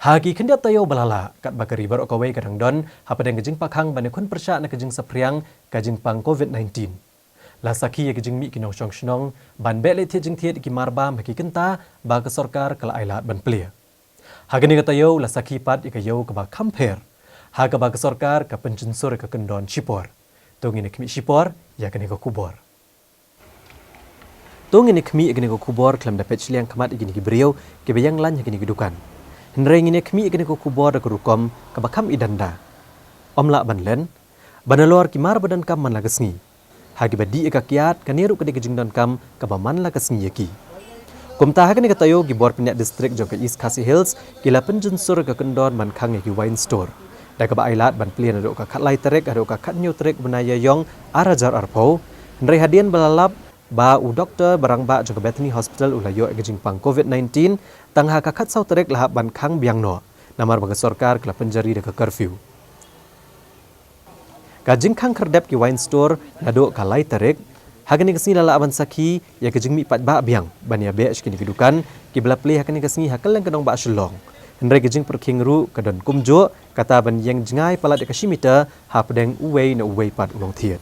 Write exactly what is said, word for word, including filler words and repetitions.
Ha ki khyndiat taïew ba la lah, katba ka ri baroh kawei ka dang don hapdeng ka jingpang khang ban ïakhun pyrshah na ka jingsaphriang ka jingpang COVID nineteen, la sakhi ïa ka jingmih ki nongshong shnong ban beh leit thied jingthied ïa ki marbam ha ki kynta ba ka sorkar ka la ailad ban plie. Ha kane ka taïew la sakhi pat ïa ka ïew kaba kham pher, ha kaba ka sorkar ka pynjynsur ïa ka kyndon shipor. To ngin ïa khmih shipor ïa kane ka khubor. To ngin ïa khmih ïa kane ka khubor khlem da peit shiliang khmat ïa kine ki briew kiba ïeng lain ha kine ki dukan. Hynrei ngin ïa khmih ïa kane ka khubor da ka rukom kaba kham idanda. Ym lah ban len, ba nalor ki mar ba donkam man la ka sngi, ha kiba dih ïa ka kiad, kane ruh ka dei ka jingdonkam kaba man la ka sngi ïa ki. Kumta ha kane ka taïew ki bor pynïaid district jong ka East Khasi Hills ki la pynjynsur ïa ka kyndon ban khang ïa ki wine store, da kaba ailad ban plie naduh ka khatlai tarik haduh ka khathynñiew tarik u bnai Ïaïong ar hajar arphew. Hynrei hadien ba la lap ba u doktor ba rangbah jong ka Bethany Hospital u la ïoh ïa ka jingpang COVID nineteen, tang ha ka khatsaw tarik la hap ban khang biang noh, namar ba ka sorkar ka la pynjari da ka curfew. Ka jingkhang khyrdep ki wine store naduh ka lai tarik, ha kane ka sngi la lah ban sakhi ïa ka jingmih paidbah biang ban ïa beh sha kine ki dukan kiba la plie ha kane ka sngi ha kylleng ka nongbah Shillong. Hynrei ka jingpyrkhing ruh ka don kumjuh, kata ban ïeng jngai palat ïa ka shi meter hapdeng uwei na uwei pat u nongthied.